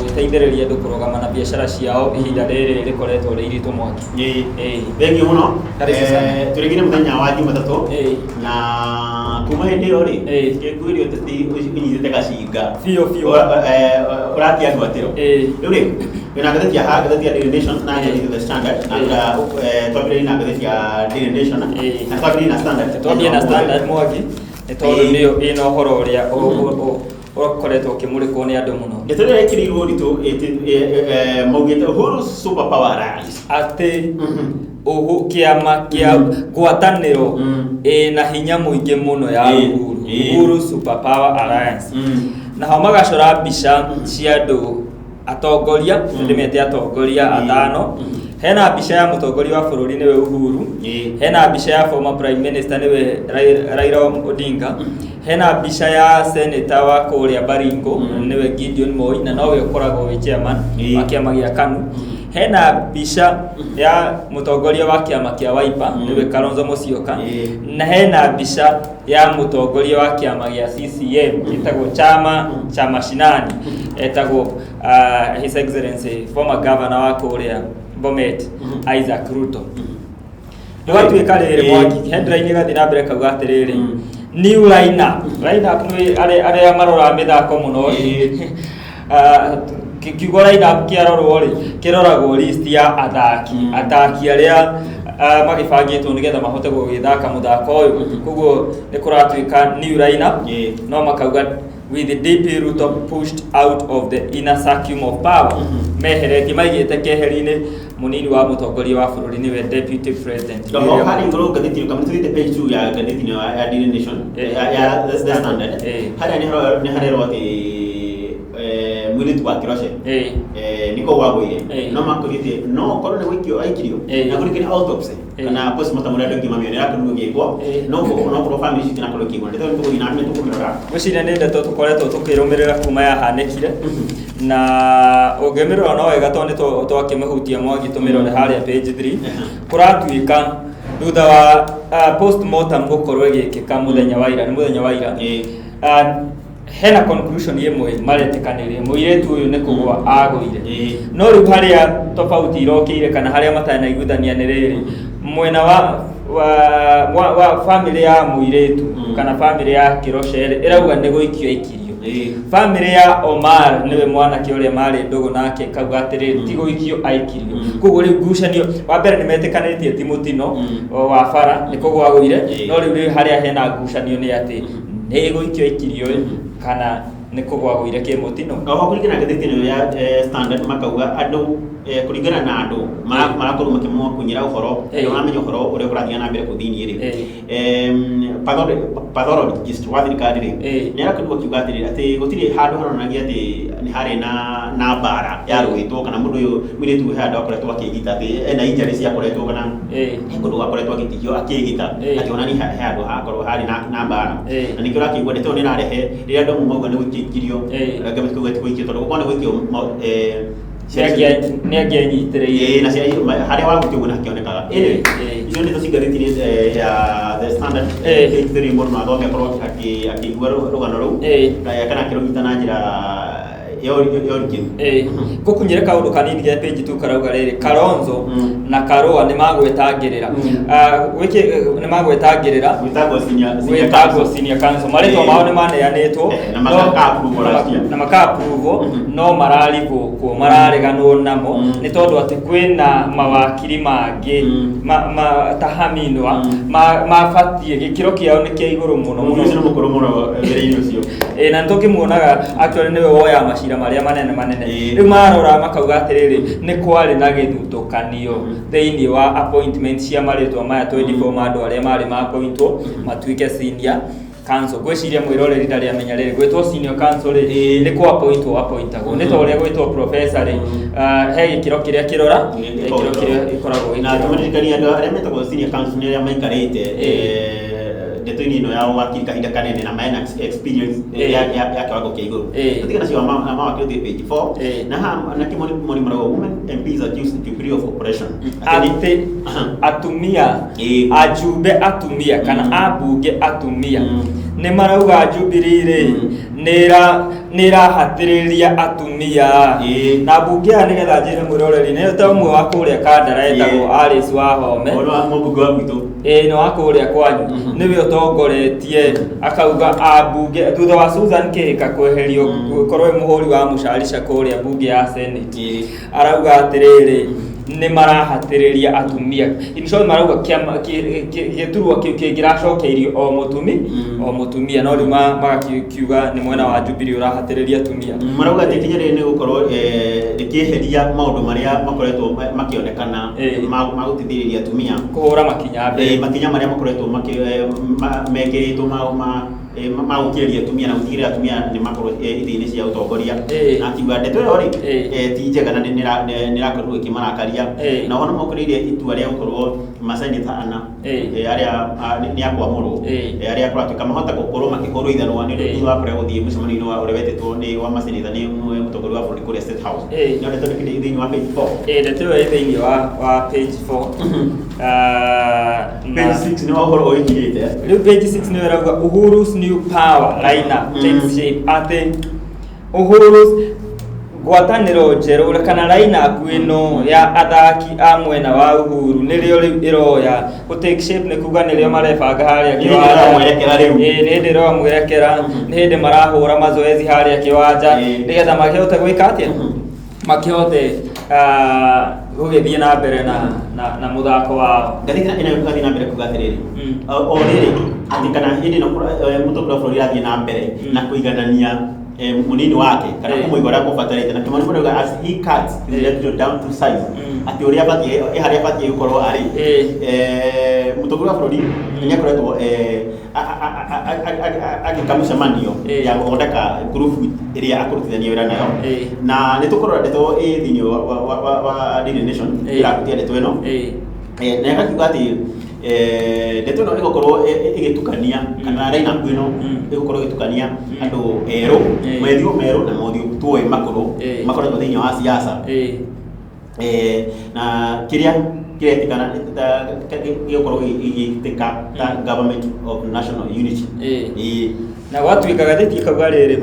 Gũgĩteithĩrĩria andũ kũrũgama na biacara ciao ihinda rĩrĩ rĩkoretwo rĩ iritũ, Mwaki. Ĩĩ. Thengiũ mũno. Karibu sana. Tũrĩngĩ nĩ mũthenya wa Jumatatũ. Na kuma hĩndĩ ĩyo rĩ, kĩngwĩre ũteti ũnyitĩte gacinga. Biũ biũ. Ũratia ngwatĩro. Rĩu rĩ, twĩna ngathĩti ya haha, ngathĩti ya Daily Nation na ngathĩti ya The Standard na twambĩrĩrie na ngathĩti ya Daily Nation na twambĩrĩrie na Standard. Twambie na Standard, Mwangi, nĩ tondũ nĩyo ĩna ũhoro ũrĩa ũkoretwo ũkĩmũrĩkwo nĩ andũ mũno. Ndeto ĩrĩa ĩkĩrĩirwo ũritũ maugĩte "Uhuru Super Power Rise". Atĩ ũhũ kĩama kĩa ngwatanĩro ĩna hinya mũingĩ mũno ya Uhuru, Uhuru Super Power Alliance. Naho magacora mbica cia andũ atongoria, ndĩmete atongoria atano. Hena mbica ya mũtongoria wa bũrũri, nĩwe Uhuru. Hena mbica ya former prime minister, nĩwe Raila Odinga. Hena mbica ya senator wa kũrĩa Baringo, nĩwe Gideon Moi, na nowe ũkoragwo wĩ chairman wa kĩama gĩa KANU. Hena mbica ya mũtongoria wa kĩama kĩa Wiper, nĩwe Kalonzo Musyoka. Na hena mbica ya mũtongoria wa kĩama gĩa CCM gĩtagwo Chama cha Mashinani, etagwo His Excellency former governor wa kũrĩa Bomet, Isaac Ruto. Gwatuĩka rĩrĩ, Mwangi, headline ĩgathiĩ na mbere kauga atĩrĩrĩ, "New lineup". Lineup nĩ arĩa maroraga mĩthako mũno. Ah, kiugo lineup kĩarorwo rĩ, kĩroragwo list ya athaki, athaki arĩa magĩbangĩtwo nĩgetha mahote gũgĩthaka mũthako ũyũ. Koguo nĩ kũratuĩka new lineup, no makauga "With DP Ruto pushed out of the inner vacuum of power", meheretie, maigĩte keheri-inĩ mũnini wa mũtongoria wa bũrũri, nĩwe deputy president. Oho William- harĩ igũrũ ngathĩti kamwe tũthiĩte page 2 ya ngathĩti ĩno ya Daily Nation, ya The Standard. Harĩa nĩ harerwo atĩ mũirĩtu wa Kĩroce nĩko gwagũire, no makũrĩte no korwo nĩ gũikio aikirio na kũrĩ kĩrĩ autopsy kana postmortem ũrĩa andũ aingĩ mamĩona ĩrakorirwo ĩgĩkwo, no korwo family icio itinakorwo ikĩigua. Ndeto ĩyo tũgũthiĩ na mbere tũkũmĩrora. Ngwĩciria nĩ ndeto tũkoretwo tũkĩrũmĩrĩra kuma yahanĩkire, na ũngĩmĩrora no wega tondũ nĩ twakĩmĩhutia, Mwangi. Tũmĩrore harĩa page 3. Kũratuĩka thutha wa postmortem gũkorwo ĩgĩkĩka mũthenya wa ira, nĩ mũthenya wa ira, hena conclusion ĩmwe maretĩkanĩria, mũirĩtu ũyũ nĩ kũgwa agũire. No rĩu harĩa tofauti irokĩire kana harĩa matanaiguithania nĩ rĩrĩ, mwena wa family ya mũirĩtu kana family ya Kĩroce rĩ, ĩrauga nĩ gũikio aikirio. Family ya Omar, nĩwe mwanake ũrĩa marĩ ndũgũ nake, kauga atĩrĩrĩ, ti gũikio aikirio. Koguo rĩu ngucanio, wa mbere nĩ metĩkanĩtie ti mũtino wa bara, nĩ kũgwa agũire. No rĩu harĩa hena ngucanio nĩ atĩ nĩ gũikio aikirio ĩ, kana nĩ kũgwa agũire kĩmũtino. Oho kũringana na ngathĩti ĩno ya Standard, makauga andũ kũringana na andũ marakorwo makĩmakunyĩra ũhoro, andũ maramenya ũhoro ũrĩa ũrathiĩ na mbere kũu thĩinĩ rĩ, pathologist wa thirikari rĩ, nĩ arakorirwo akiuga atĩrĩrĩ atĩ gũtirĩ handũ haronanagia atĩ nĩ harĩ na mbara yarũĩtwo kana mũndũ ũyũ, mũirĩtu ũyũ, he handũ akoretwo akĩgita, atĩ ena injury ciakoretwo kana he kũndũ gwakoretwo agĩtihio akĩgita, atĩ onani he handũ hakorwo harĩ na mbara. Na nĩkĩo ũrakĩigua ndeto ĩyo nĩ ĩrarehe rĩrĩa andũ amwe mauga nĩ gũikio, angĩ makauga ti gũikio, tondũ gũkorwo nĩ gũikio Nĩ angĩanyitĩrĩire. Ĩĩ, na harĩa wagũikio ũguo nĩ hakĩonekaga. Anyway, icio nĩ cio ngathĩti ya The Standard. Page 3, mũndũ no athome akorwo akĩigua rũgano rũu kana akĩrũnyita na njĩra ya ũrikĩru. Ngũkunyĩre kaũndũ kanini ge page 2, karauga rĩrĩ, Kalonzo na Karũa nĩ magwetangĩrĩra. Ah, wĩkĩ nĩ magwetangĩrĩra gwĩtagwo senior gwĩtagwo counsel. Senior counsel. Marĩtwa mao nĩ maneanĩtwo Na maka-approve last year. Na maka-approve, no mararibũkwo, marareganwo namo nĩ tondũ atĩ kwĩna mawakiri mangĩ ta Haminwa mabatiĩ gĩkĩro kĩao nĩ kĩa igũrũ mũno Mũndũ mũno. ũcio nĩ mũkũrũ mũno wĩra-inĩ ũcio. Ĩ, na nĩtũkĩmuonaga actually nĩwe woyaga macira marĩa manene manene. Rĩu marora makauga atĩrĩrĩ, nĩ kwarĩ na gĩthutũkanio thĩinĩ wa appointment cia marĩtwa maya 24 ma andũ arĩa marĩ ma appointwo matuĩke senior counsel. Ngwĩciria mwĩroreri ndarĩ amenya rĩrĩ, gwĩtwo senior counsel rĩ, nĩ kũ appointwo appointagwo, nĩ ta ũrĩa gwĩtwo professor rĩ, he gĩkĩro kĩrĩa kĩrora, gĩkĩro kĩrĩa gĩkoragwo na gĩkĩrora. Tũmaririkania andũ arĩa metagwo senior counsel nĩ arĩa maikarĩte ndeto-inĩ ĩno ya wakiri kahinda kanene na mena experience ya kiwango kĩa igũrũ. Tũtige nacio mawakiri, ũthiĩ page 4. Na haha na kĩmoni moni marauga "Women MPs accused Jubilee of oppression". Atĩ atumia, ajumbe atumia kana ambunge atumia. Nĩ marauga Jubilee rĩ nĩ ĩrahatĩrĩria atumia. Na mbunge aya, nĩgetha njĩre mwĩroreri, nĩ ta ũmwe wa kũrĩa Kandara etagwo Alice Wahome. Ũhoro wa mũmbunge wa gwitũ. Ĩĩ, nĩ wa kũrĩa kwanyu. Nĩwe ũtongoretie, akauga ambunge thutha wa Susan Kihika kweherio gũkorwo ĩ mũhũri wa mũcarica kũrĩa mbunge ya Senate, arauga atĩrĩrĩ, nĩ marahatĩrĩria atumia. In short, marauga kĩama gĩturwa kĩu kĩngĩracokeirio o mũtumi o mũtumia, no rĩu magakiuga nĩ mwena wa Jubilee ũrahatĩrĩria atumia. Marauga atĩ ikinya rĩrĩ nĩ gũkorwo rĩkĩeheria maũndũ marĩa makoretwo makĩonekana ma gũteithĩrĩria atumia kũhũra makinya mbere. Makinya marĩa makoretwo mekĩrĩtwo ma gũkirĩria atumia na gũtigĩrĩra atumia nĩ makorwo itĩ-inĩ cia ũtongoria. Na akiuga ndeto ĩyo rĩ ti njega na nĩ ĩrakorirwo ĩkĩmarakaria. Na oho nĩ mokĩrĩire itua rĩa gũkorwo maseneta ana arĩa nĩ akwamũrwo, arĩa kũratuĩka mahota gũkorwo makĩhũrwo ithanwa nĩ ũndũ thutha wa kũrega gũthiĩ mũcemanio-inĩ wa ũrĩa wetĩtwo nĩ wa maseneta nĩ mũtongoria wa bũrũri kũrĩa State House. Nĩ ndeto ndĩkĩrĩ thĩinĩ wa page 4. Ĩĩ, ndeto ĩyo ĩ thĩinĩ wa page 4. Page 6 nĩ ũhoro ũingĩrĩte. Rĩu page 6 nĩyo ĩrauga Uhuru's new power lineup takes shape, atĩ Uhuru's ngwatanĩro njerũ kana lineup ĩno ya athaki a mwena wa Uhuru nĩrĩo rĩu ĩroya gũ take shape, nĩ kuga nĩrĩo marebanga harĩa Nĩ hĩndĩ ĩroya mwerekera rĩu. Ĩĩ, nĩ hĩndĩ ĩroya mwerekera, nĩ hĩndĩ marahũra mazoezi harĩa kĩwanja nĩgetha makĩhote gwĩka atĩa, makĩhote gũgĩthiĩ na mbere na mũthako wao. Ngathĩti ĩno ĩgathiĩ na mbere kuga atĩrĩrĩ, o rĩrĩ atĩ kana hĩndĩ ĩno mũtongoria wa bũrũri arathiĩ na mbere na kũiganania mũnini wake kana kũmũiga ũrĩa kũbatarĩte, na kĩmani marauga as he cuts his electoral down to size, atĩ ũrĩa abatiĩ harĩa abatiĩ gũkorwo arĩ. Mũtongoria wa bũrũri nĩ akoretwo agĩka mĩcemanio ya gũthondeka ngurubu ĩrĩa akũrutithania wĩra nayo. Na nĩ tũkũrora ndeto ĩ thĩinĩ wa Daily Nation ĩrahutia ndeto ĩno. Na ĩgakiuga atĩ ndeto ĩno ĩgũkorwo ĩgĩtukania kana lineup ĩno ĩgũkorwo ĩgĩtukania andũ erũ, mothiũ merũ na mothiũ tuoĩ makũrũ makoretwo thĩinĩ wa siasa. Na kĩrĩa kĩretĩkana gĩgũkorwo gĩgĩtĩka ta government of national unity. Na gwatuĩka gathĩti kauga rĩrĩ,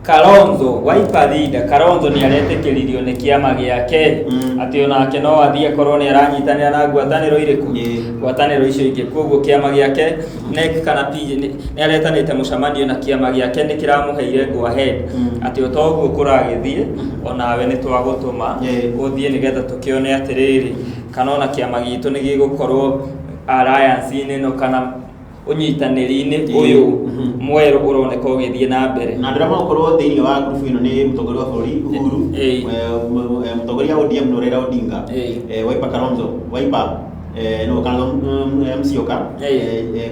Kalonzo, Wiper leader Kalonzo nĩ aretĩkĩririo nĩ kĩama gĩake atĩ onake no athiĩ akorwo nĩ aranyitanĩra na ngwatanĩro irĩkũ, ngwatanĩro icio ingĩ. Koguo kĩama gĩake NEC kana P nĩ aretanĩte mũcemanio na kĩama gĩake nĩ kĩramũheire go ahead atĩ o toguo kũragĩthiĩ, onawe nĩ twagũtũma ũthiĩ nĩgetha tũkĩone atĩrĩrĩ, kana ona kĩama gitũ nĩ gĩgũkorwo alliance-inĩ ĩno kana ũnyitanĩri-inĩ ũyũ mwerũ ũroneka ũgĩthiĩ na mbere. Na andũ arĩa magũkorwo thĩinĩ wa ngurubu ĩno nĩ mũtongoria wa bũrũri Uhuru, mũtongoria wa ODM nĩ Raila Odinga, Wiper Kalonzo, Wiper no Kalonzo Musyoka,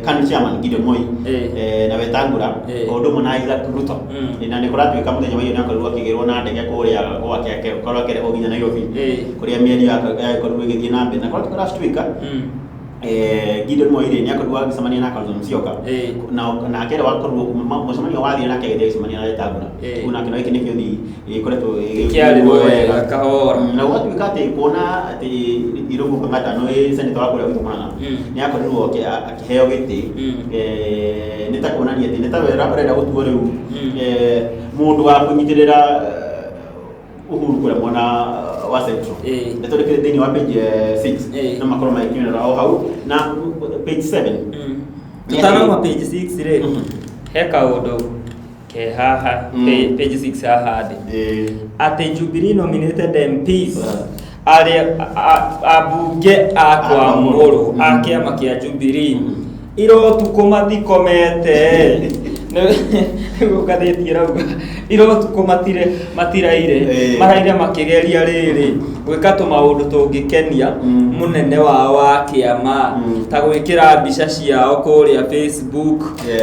KANU chairman Gideon Moi, na Wetangula, o ũndũ ũmwe na Isaac Ruto. Na nĩ kũratuĩka mũthenya wa ira nĩ akorirwo akĩgĩrwo na ndege kũrĩa gwake, akorwo akĩrehwo nginya Nairobi kũrĩa mĩario yagĩkorirwo ĩgĩthiĩ na mbere. Na kũratuĩka last week Gideon Moi rĩ nĩ akorirwo agĩcemania na Kalonzo Musyoka, na nake ũrĩa wakorirwo mũcemanio wathire nake agĩthiĩ agĩcemania na Wetangula. Kũu nake no gĩkĩ nĩkĩo gĩkoretwo Kĩarĩrwo wega kahora. Na gwatuĩka atĩ kuona atĩ Irũngũ Kang'ata nĩ senator wa kũrĩa gwitũ Murang'a nĩ akorirwo akĩheo gĩtĩ, nĩ ta kuonania atĩ nĩ ta wĩra ũrenda gũtuo rĩu mũndũ wa kũnyitĩrĩra Uhuru kũrĩa mwena wa Central. Ndeto ndĩkĩrĩ thĩinĩ wa page 6 no makorwo magĩkinyĩra o hau na page 7. Tutanauma page 6 rĩ, he kaũndũ ke haha page 6 haha thĩ, atĩ Jubilee nominated MPs, arĩa ambunge a kwamũrwo a kĩama kĩa Jubilee irotukũ mathikomete. Nĩguo ngathĩti ĩrauga, irotukũ matire matiraire, maraire makĩgeria rĩrĩ gwĩka tũmaũndũ tũngĩkenia mũnene wao wa kĩama, ta gwĩkĩra mbica ciao kũrĩa Facebook,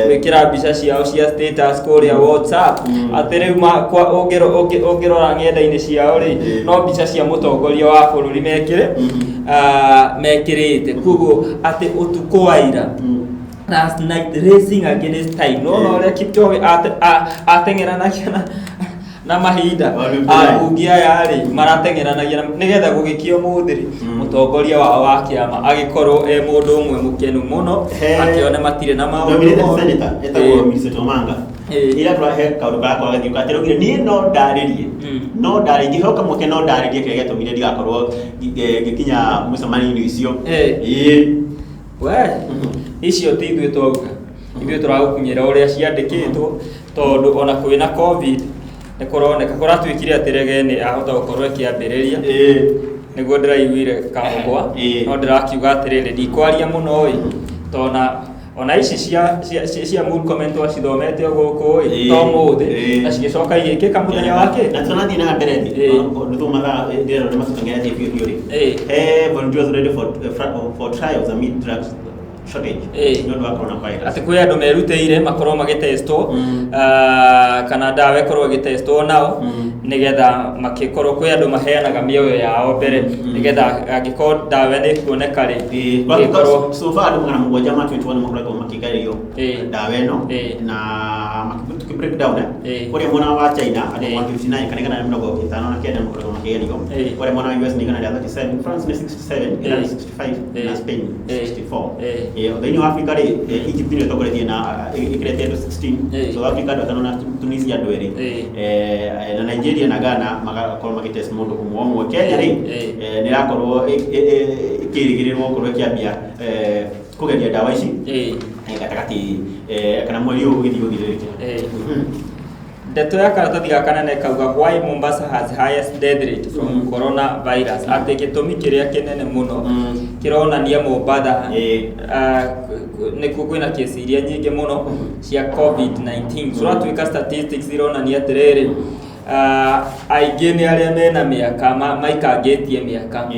gwĩkĩra mbica ciao cia status kũrĩa WhatsApp, atĩ rĩu ũngĩrora ng'enda-inĩ ciao rĩ, no mbica cia mũtongoria wa bũrũri mekĩrĩ mekĩrĩte. Koguo atĩ ũtukũ wa ira, last night, racing against time, no ũrĩa Kipchoge ateng'eranagia na Na mahinda 159. Ambunge aya rĩ marateng'eranagia nĩgetha gũgĩkia ũmũthĩ rĩ, mũtongoria wao wa kĩama agĩkorwo e mũndũ ũmwe mũkenu mũno, akĩona matirĩ na maũndũ Nominated moru. senator etagwo Millicent Omanga. Ira kũra he kaũndũ karakorwo gathiũka atĩ raugire niĩ no ndarĩrie, no ndarĩrie ngĩheo kamweke, no ndarĩrie kĩrĩa gĩatũmire ndigakorwo ngĩkinya mũcemanio-inĩ ũcio. We, icio ti ithuĩ twauga, ithuĩ tũragũkinyĩra ũrĩa ciandĩkĩtwo, tondũ ona kwĩna COVID nĩ kũroneka kũratuĩkire atĩ rege nĩ ahota gũkorwo ĩkĩambĩrĩria. Nĩguo ndĩraiguire kamũkwa. No ndĩrakiuga atĩrĩrĩ, ndikwaria mũno ĩ, tona ona ici cia Murkomen twacithomete o gũkũ ĩ, to mũthĩ, na cigĩcoka igĩkĩka mũthenya wa kĩ. Na tũnathiĩ na mbere rĩ, nĩ mathaa ndĩrona nĩ matũteng'eretie biũ biũ rĩ, he volunteers ready for trials amid drugs shortage nĩ ũndũ wa coronavirus. Atĩ kwĩ andũ merutĩire makorwo magĩtestwo, kana ndawa ĩkorwo ĩgĩtestwo nao, nĩgetha makĩkorwo kwĩ andũ maheanaga mĩoyo yao mbere, nĩgetha angĩkorwo ndawa nĩ ĩkuoneka rĩ, ĩkorwo So far andũ 721 makoretwo makĩgerio ndawa ĩno, na tũkĩ break down, kũrĩa mwena wa China andũ 159 kana 159 makoretwo makĩgerio, kũrĩa mwena wa US nĩ 137, France nĩ 67, Iran 65 na Spain 64. Thĩinĩ wa Africa rĩ, Egypt nĩyo ĩtongoretie na ĩkĩrĩte andũ 16, South Africa andũ atano na Tunisia andũ erĩ. Na Nigeria na Ghana magakorwo magĩtest mũndũ ũmwe ũmwe. Kenya rĩ, nĩ ĩrakorwo ĩkĩrĩgĩrĩrwo gũkorwo ĩkĩambia kũgeria ndawa ici gatagatĩ kana mweri ũyũ ũgĩthiĩ ũthirĩrĩke. Ndeto ya karatathi gaka nene kauga why Mombasa has highest death rate from coronavirus, atĩ gĩtũmi kĩrĩa kĩnene mũno kĩronania Mombatha nĩkuo kwĩna kesi iria nyingĩ mũno cia COVID-19. Tũratuĩka statistics ironania atĩrĩrĩ, aingĩ nĩ arĩa mena mĩaka maikangĩtie mĩaka.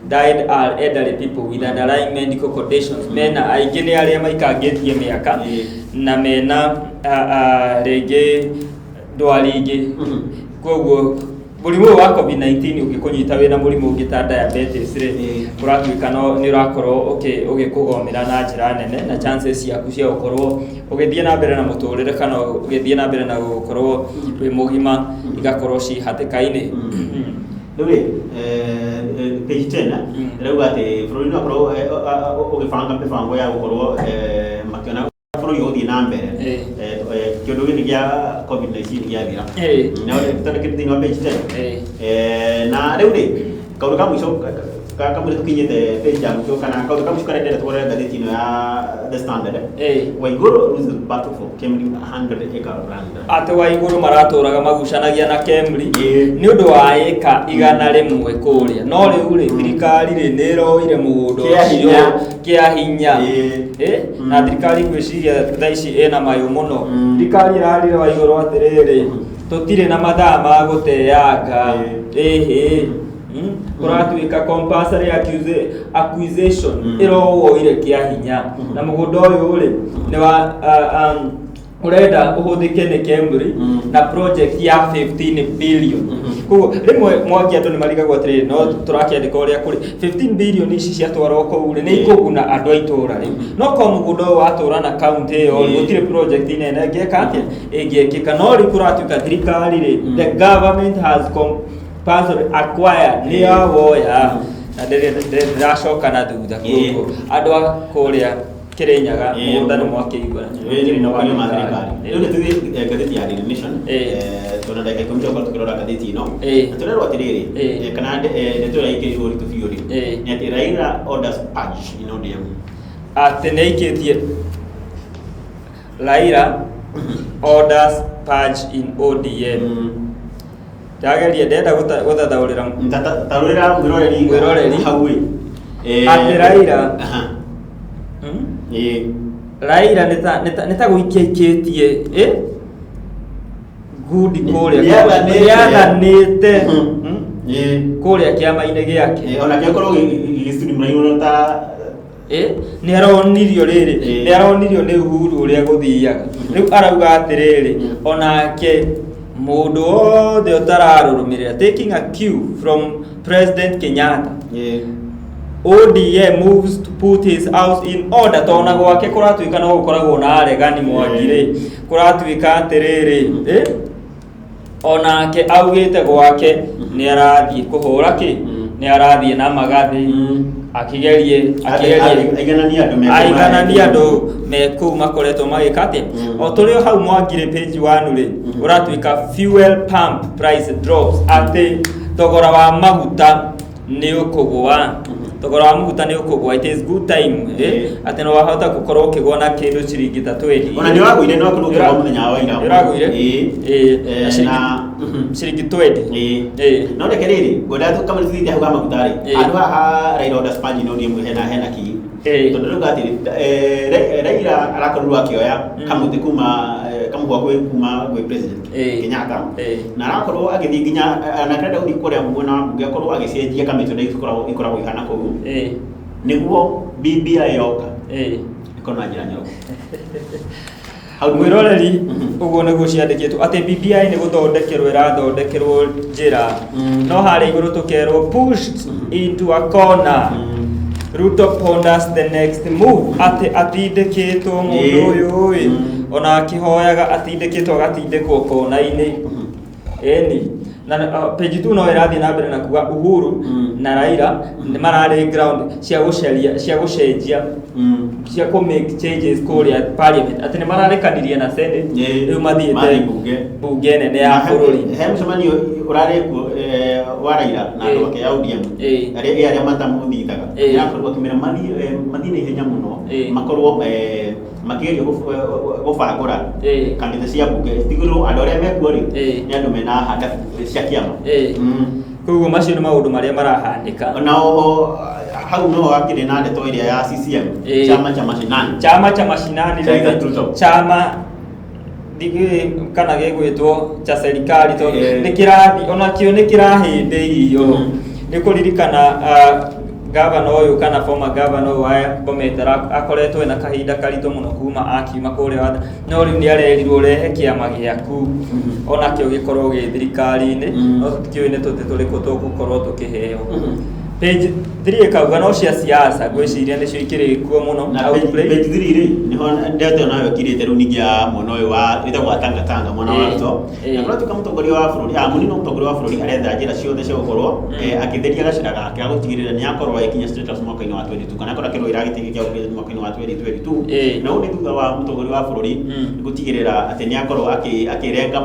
Died are elderly people with underlying medical conditions. Mena aingĩ nĩ arĩa maikangĩtie mĩaka na mena rĩngĩ ndwari ingĩ. Koguo mũrimũ ũyũ wa COVID-19 ũngĩkũnyita wĩna mũrimũ ũngĩ ta diabetes rĩ, ũratuĩka no nĩ ũrakorwo ũgĩkũgomera na njĩra nene, na chances ciaku cia gũkorwo ũgĩthiĩ na mbere na mũtũrĩre kana ũgĩthiĩ na mbere na gũkorwo wĩ mũgima igakorwo ci hatĩka-inĩ. Rĩu rĩ, page 10 ĩrauga atĩ bũrũri no ũkorwo ũgĩbanga mĩbango ya gũkorwo makĩona bũrũri ũgũthiĩ na mbere kĩũndũ gĩkĩ gĩa COVID-19 gĩathira. Na tondũ thĩinĩ wa page 10. Na rĩu rĩ, kaũndũ ka mũico kamũira tũkinyĩte page ya mũico kana kaũndũ ka mũico karĩa ndĩrenda tũrore ngathĩti ĩno ya The Standard, Waiguru loses battle for Kemri 100 acre land. Atĩ Waigũrũ maratũraga magucanagia na Kemri nĩ ũndũ wa ĩka 100 kũrĩa, no rĩu rĩ, thirikari rĩ nĩ ĩroire mũgũnda Kĩa ũcio hinya. Kĩa hinya. Na thirikari ngwĩciria thaa ici ĩna mayũ mũno. Thirikari ĩrarire Waigũrũ atĩrĩrĩ, tũtirĩ na mathaa ma gũteanga. Ĩhĩ, kũratuĩka compulsory acquisition ĩrowoire kĩa hinya, na mũgũnda ũyũ rĩ nĩ wa ũrenda ũhũthĩke nĩ Kemri na project ya 15 billion. Koguo rĩmwe Mwangi andũ nĩ marigagwo atĩrĩrĩ, no tũrakĩandĩka ũrĩa kũrĩ, 15 billion ici ciatwarwo kũu rĩ, nĩ ikũguna andũ a itũũra rĩ, no korwo mũgũnda ũyũ watũra na kaunti ĩyo rĩ, gũtirĩ project nene ĩngĩka atĩa ĩngĩkĩka. No rĩu kũratuĩka thirikari rĩ, the government has compulsory acquired, nĩ yawoya na ndĩracoka na thutha. Koguo andũ a kũrĩa Kĩrĩnyaga, mũgũnda nĩ mwakĩigua. Nĩ ma thirikari. Rĩu nĩ tũthiĩ ngathĩti ya Daily Nation. Tũna ndagĩka 10 tũgakorwo tũkĩrora ngathĩti ĩno, na tũrerwo atĩrĩrĩ, kana ndeto ĩrĩa ĩkĩrĩirwo ũritũ biũ rĩ, nĩ atĩ Raila orders purge in ODM. Atĩ nĩ aikĩtie Raila orders purge in ODM. Ndageria ndenda gũthathaũrĩra. Tarũrĩra mwĩroreri. Mwĩroreri. Hau ĩ. Atĩ Raila Raila nĩ ta gũikia ikĩtie ngundi kũrĩa. Nĩathanĩte. Nĩathanĩte kũrĩa kĩama-inĩ gĩake. Ona kĩakorwo gĩgĩcundimũrairwo ta Nĩ aronirio rĩrĩ, nĩ aronirio nĩ Uhuru ũrĩa gũthiaga. Rĩu arauga atĩrĩrĩ, onake mũndũ wothe ũtararũmĩrĩra, taking a cue from President Kenyatta, ODM moves to put his house in order, tondũ gwake kũratuĩka no gũkoragwo na aregani. Mwangi rĩ, kũratuĩka atĩrĩrĩ, Onake augĩte gwake nĩ arathiĩ kũhũra kĩ, nĩ arathiĩ na magathĩ, akĩgerie akĩgerie aiganania andũ me aiganania andũ me kũu makoretwo magĩka atĩa. O tũrĩ o hau Mwangirĩ page 1 rĩ, ũratuĩka fuel pump price drops, atĩ thogora wa maguta nĩ ũkũgũa, thogora wa maguta nĩ ũkũgũa. It is good time, eh? Atĩ no wahota gũkorwo ũkĩgũa na kĩndũ ciringi ta 20. Ona nĩ wagũire, nĩ wakorwo ũkĩgũa mũthenya wa ira. Nĩ ũragũire? Ĩĩ. Ĩĩ, na ciringi 20. Ĩĩ. No reke rĩrĩ, ngwenda kamwe tũthiĩte hau ha maguta rĩ, handũ haha Raila Oda sponge no ndiemwe hena kii, tondũ rĩu atĩrĩ, Raila arakorirwo akĩoya kamũtĩ kuma kamũhwa gwĩ kuma gwĩ President Kenyatta, na arakorwo agĩthiĩ nginya na arenda gũthiĩ kũrĩa mwena wa mbunge akorwo agĩcenjia kamĩtĩ ũrĩa ĩkoragwo ihana kũu, nĩguo BBI yoka ĩkorwo na njĩra nyoroku. Hau Mwĩroreri, ũguo nĩguo ciandĩkĩtwo atĩ BBI nĩ gũthondekerwo ĩrathondekerwo njĩra, no harĩa igũrũ tũkerwo pushed into a corner, Ruto ponders the next move, atĩ atindĩkĩtwo mũndũ ũyũ ĩ, ona akĩhoyaga atindĩkĩtwo agatindĩkwo kona-inĩ. Ĩni na page 2 no ĩrathiĩ na mbere na kuga Uhuru na Raila nĩ mararĩ ground cia gũcaria, cia gũcenjia, cia kũ make changes kũrĩa parliament, atĩ nĩ mararĩkanirie na Senate, rĩu mathiĩte Mathiĩ bunge. Bunge nene ya bũrũri. He mũcemanio ũrarĩ kuo wa Raila na andũ ake a ODM, arĩa matamũthithaga, nĩarakorirwo akĩmera mathiĩ na ihenya mũno, makorwo makĩgeria gũbangũra kamĩtĩ cia bunge, tigĩrĩrwo andũ arĩa mekuo rĩ, nĩ andũ mena handabu cia kĩama. Koguo macio nĩ maũndũ marĩa marahanĩka. Na oho hau no hakĩrĩ na ndeto ĩrĩa ya CCM, chama cha mashinani. Chama cha mashinani. Cha Isaac Ruto. Chama ndigĩ kana gĩgwĩtwo cha serikali tondũ nĩ kĩrathi onakĩo nĩ kĩrahĩmbĩirio. Nĩ kũririkana gavana ũyũ kana former governor ũyũ wa Bomet akoretwo ena kahinda karitũ mũno kuma akiuma kũrĩa watho, no rĩu nĩ arerirwo rehe kĩama gĩaku onakĩo gĩkorwo gĩ thirikari-inĩ, no tũtikĩũĩ nĩ tũtĩ tũrĩkũ tũgũkorwo tũkĩheo. Page 3 ĩkauga no cia siasa, ngwĩciria nĩcio ikĩrĩ kuo mũno. Na Outplay. Page 3 rĩ, nĩho ndeto ĩyo nayo ĩkirĩte rĩu ningĩ ya mwena ũyũ wa ĩtagwo Tanga Tanga mwena wa Ruto, na kũratuĩka mũtongoria wa bũrũri, mũnini wa mũtongoria wa bũrũri aretha njĩra ciothe cia gũkorwo akĩtheria gacĩra gake ga gũtigĩrĩra nĩ akorwo agĩkinya State House mwaka-inĩ wa 22 kana akorwo akĩrũĩra gĩtĩ gĩkĩ kĩa president mwaka-inĩ wa 2022. Na ũũ nĩ thutha wa mũtongoria wa bũrũri gũtigĩrĩra atĩ nĩ akorwo akĩrenga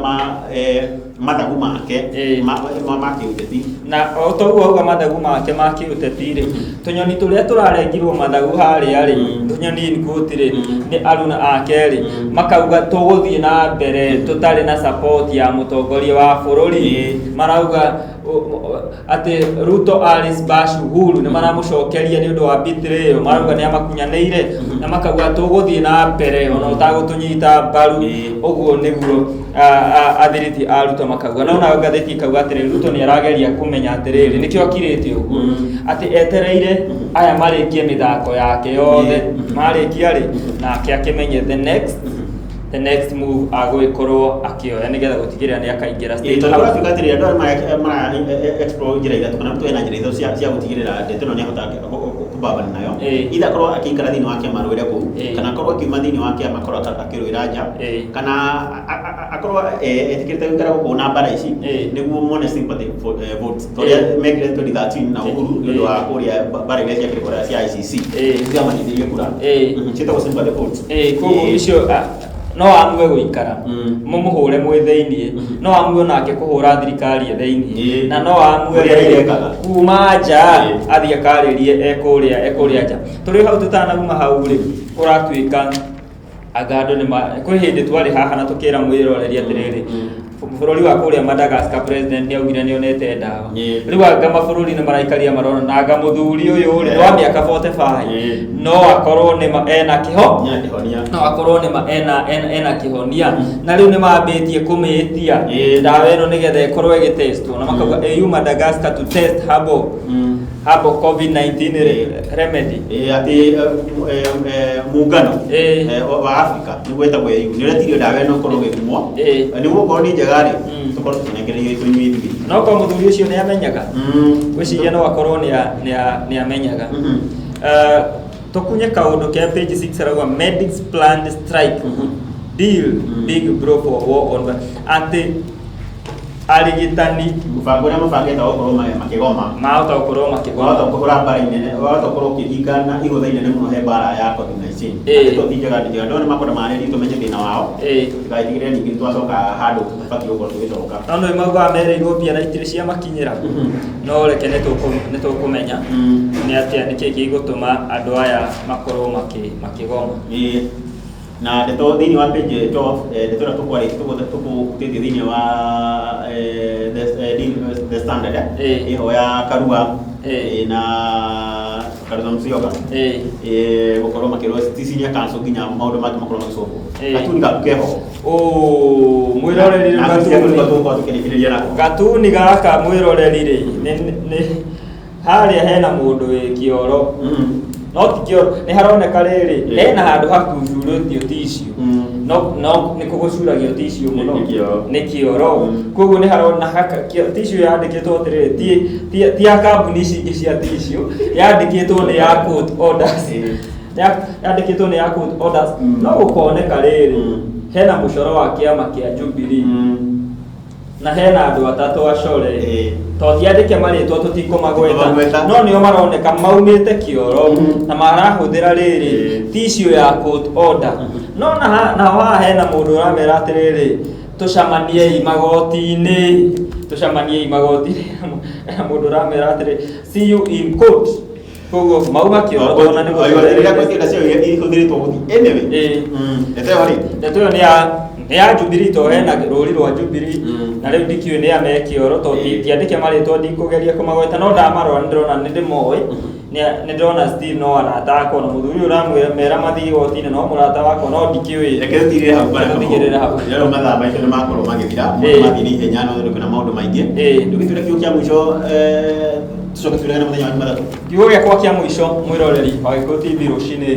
mathagu make ma kĩũteti. Na o ta ũguo auga mathagu make ma kĩũteti rĩ, tũnyoni tũrĩa tũrarengirwo mathagu harĩa rĩ, tũnyoni in quote rĩ, nĩ aruna ake rĩ, makauga tũgũthiĩ na mbere tũtarĩ na support ya mũtongoria wa bũrũri. Marauga atĩ Ruto Alice Bash Uhuru nĩ maramũcokeria nĩ ũndũ wa betrayal, marauga nĩ amakunyanĩire na makauga tũgũthiĩ na mbere ona ũtagũtũnyita mbaru. Ũguo nĩguo athiriti a Ruto makauga, no nayo ngathĩti ikauga atĩrĩ, Ruto nĩ arageria kũmenya atĩrĩrĩ, nĩkĩo akirĩte ũguo, atĩ etereire aya marĩkie mĩthako yake yothe, marĩkia rĩ, nake akĩmenye the next move agũgĩkorwo akĩoya nĩgetha gũtigĩrĩra nĩ akaingĩra State Tondũ House. kũratuĩka atĩrĩrĩ, andũ aya mara explore njĩra ithatũ kana Ruto ena njĩra ithatũ cia gũtigĩrĩra ndeto ĩno nĩahota kũbambana nayo, either akorwo akĩikara thĩinĩ wa kĩama arũĩre kũu, kana akorwo akiuma thĩinĩ wa kĩama akorwo akĩrũĩra nja, kana akorwo etĩkĩrĩte gũikara gũkũ na mbara ici nĩguo mone sympathy votes ta ũrĩa mekire 2013 na Uhuru nĩ ũndũ wa kũrĩa mbara iria ciakĩrĩ kũrĩa cia ICC ciamanyithirie kura. Ciĩtagwo sympathy votes. Koguo icio no amue gũikara mũmũhũre mwĩ thĩiniĩ, no amue onake kũhũra thirikari e thĩiniĩ, na no amue Ũrĩa ĩrekaga. kuma nja athiĩ akarĩrie ekũrĩa nja. Tũrĩ hau tũtanauma hau rĩ, kũratuĩka anga andũ nĩ kwĩ hĩndĩ twarĩ haha na tũkĩra mwĩroreri atĩrĩrĩ, bũrũri wa kũrĩa Madagascar president nĩ augire nĩ onete ndawa. Rĩu anga mabũrũri nĩ maraikaria marona na anga mũthuri ũyũ rĩ, nĩ wa mĩaka 45, no akorwo nĩ ma ena kĩho Nĩ kĩhonia. No akorwo nĩ ma ena kĩhonia, na rĩu nĩ mambĩtie kũmĩtia ndawa ĩno nĩgetha ĩkorwo ĩgĩtestwo, na makauga AU Madagascar to test herbal COVID-19 remedy. Atĩ muungano wa Africa nĩguo wĩtagwo AU nĩ ũretirio ndawa ĩno ĩkorwo ĩgĩthimwo nĩguo okorwo nĩ njega rĩ, tũkorwo tũkĩnengererio tũnyue ithuĩ. No korwo mũthuri ũcio nĩ amenyaga, ngwĩciria no akorwo nĩ amenyaga. Tũkunye kaũndũ ke page 6 arauga medics planned strike deal big blow for war on atĩ Arigitani Mũbango ũrĩa mabangĩte wa gũkorwo makĩgoma. Mahota gũkorwo makĩgoma. Wahota kũhũra mbara inene, wahota gũkorwo ũkĩringana igũtha inene mũno he mbara ya COVID-19. Ndeto ti njega, njega. Ndona makwenda marĩrie tũmenye thĩna wao. Tũtigaitigĩrĩre ningĩ twacoka handũ tũtabatiĩ gũkorwo tũgĩcoka. No nĩ maugaga merĩirwo mbia na itirĩ ciamakinyĩra. No reke nĩ tũkũmenya nĩ atĩa, nĩkĩ gĩgũtũma andũ aya makorwo makĩgoma. Na ndeto thĩinĩ wa page 12, ndeto ĩrĩa tũkwarĩtie tũkũhutĩtie thĩinĩ wa The Standard, ĩho ya Karua na Kalonzo Musyoka gũkorwo makĩrwo ti senior counsel nginya maũndũ mangĩ makorwo magĩcokwo. Gatuni gaku keho. Oh, mwĩroreri rĩu gatuni tũgũkorwo tũkĩrĩkĩrĩria nako. Gatuni gaka mwĩroreri rĩ, nĩ harĩa hena mũndũ wĩ kĩoro. No ti kĩoro, nĩ haroneka rĩrĩ, hena handũ hakucurĩtio tissue. No no nĩ kũgũcuragio tissue mũno. Nĩ kĩoro. Koguo nĩ harona haka tissue yandĩkĩtwo atĩrĩrĩ, ti ya kambuni ici ingĩ cia tissue, yandĩkĩtwo nĩ ya court orders. Yandĩkĩtwo nĩ ya court orders. No gũkoneka rĩrĩ, hena mũcoro wa kĩama kĩa Jubilee. Na hena andũ atatũ acore. To tiandĩke marĩtwa tũtikũmagweta, no nĩo maroneka maumĩte kĩoro na marahũthĩra rĩrĩ tissue ya court order. No naho haha hena mũndũ ũramera atĩrĩrĩ, tũcemaniei magoti-inĩ, tũcemaniei magoti-inĩ. Hena mũndũ ũramera atĩrĩrĩ, see you in court. Koguo mauma kĩoro tondũ nĩ ihũthĩrĩtwo gũthiĩ. Anyway, ndeto ĩyo rĩ, ndeto ĩyo nĩ ya Jubilee, to hena rũri rwa Jubilee na rĩu ndikĩũĩ nĩ a me kĩoro, to tiandĩke marĩtwa ndikũgeria kũmagweta, no ndamarora nĩ ndĩrona nĩ ndĩmoĩ. Nĩ ndĩrona still no arata akwa, na mũthuri ũyũ ũramwĩra mathiĩ igoti-inĩ no mũrata wakwa, no ndikĩũĩ. Reke tũtigĩrĩre hau bara. Tũtigĩrĩre hau. Rĩu mathaa maitũ nĩ makorwo magĩthira, mũndũ mathiĩ na ihenya, no tondũ kwĩna maũndũ maingĩ. Ndũgĩtwĩre kiugo kĩa mũico, tũcoke twĩrane mũthenya wa Jumatatũ. Kiugo gĩakwa kĩa mũico mwĩroreri wa Gĩkũyũ TV rũcinĩ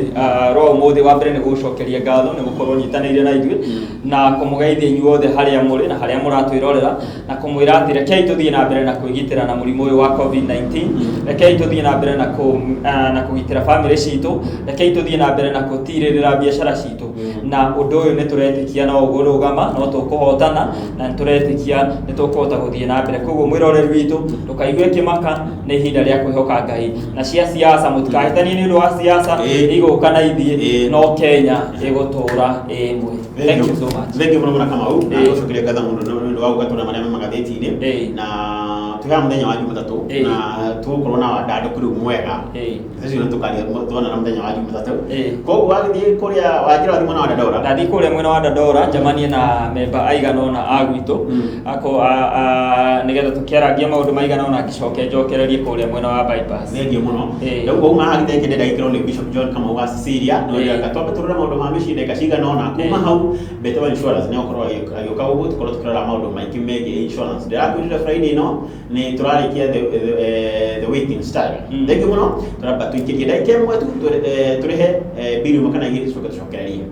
rwa ũmũthĩ, wa mbere nĩ gũgũcokeria ngatho nĩ gũkorwo nyitanĩire na ithuĩ na kũmũgeithia inyuothe harĩa mũrĩ na harĩa mũratwĩrorera, na kũmwĩra atĩ rekei tũthiĩ na mbere na kwĩgitĩra na mũrimũ ũyũ wa COVID-19. Rekei tũthiĩ na mbere na kũgitĩra bamĩrĩ citũ, rekei tũthiĩ na mbere na gũtirĩrĩra biacara citũ, na ũndũ ũyũ nĩ tũretĩkia no ũgũrũgama, no tũkũhotana, na nĩ tũretĩkia nĩ tũkũhota gũthiĩ na mbere. Koguo mwĩroreri witũ, ndũkaigue kĩmaka, nĩ ihinda rĩa kwĩhoka Ngai. Na cia siasa mũtikahĩtanie nĩ ũndũ wa siasa, igũka na ithiĩ, no Kenya ĩgũtũra ĩmwe. Thank you so much. Thank you mũno mũno Kamau, na gũcokeria ngatho mũno nĩ ũndũ wa gũka tũrĩa marĩa me magathĩti-inĩ, na twĩhaha mũthenya wa Jumatatũ na tũgũkorwo na wandandũku rĩu mwega. Ũcio nĩ tũkaria tuonana mũthenya wa Jumatatũ. Koguo wagĩthiĩ kũrĩa wanjĩra wathiĩ mwena wa Dandora. Ndathiĩ kũrĩa mwena wa Dandora njemanie na memba aigana ũna a gwitũ, nĩgetha tũkĩarangia maũndũ maigana ũna, ngĩcoke njokererie kũrĩa mwena wa bypass. Thengiũ mũno. Rĩu wauma haha gĩtĩ ndĩrenda gĩkĩrwo nĩ Bishop John Kamau wa Cecilia, no ndĩrenda twambe tũrore maũndũ ma mĩciĩ ndagĩka cigana ũna. Kuma hau Better Insurance nĩ gũkorwo agĩũka gũkũ tũkorwo tũkĩrora maũndũ maingĩ megiĩ insurance. Ndĩrakwĩrire Friday ĩno nĩ tũrarĩkia the waiting style. Thengiũ mũno, tũramba tũikĩrie ndagĩka ĩmwe tu tũrĩhe bill ĩmwe kana igĩrĩ, tũcoke tũcokererie.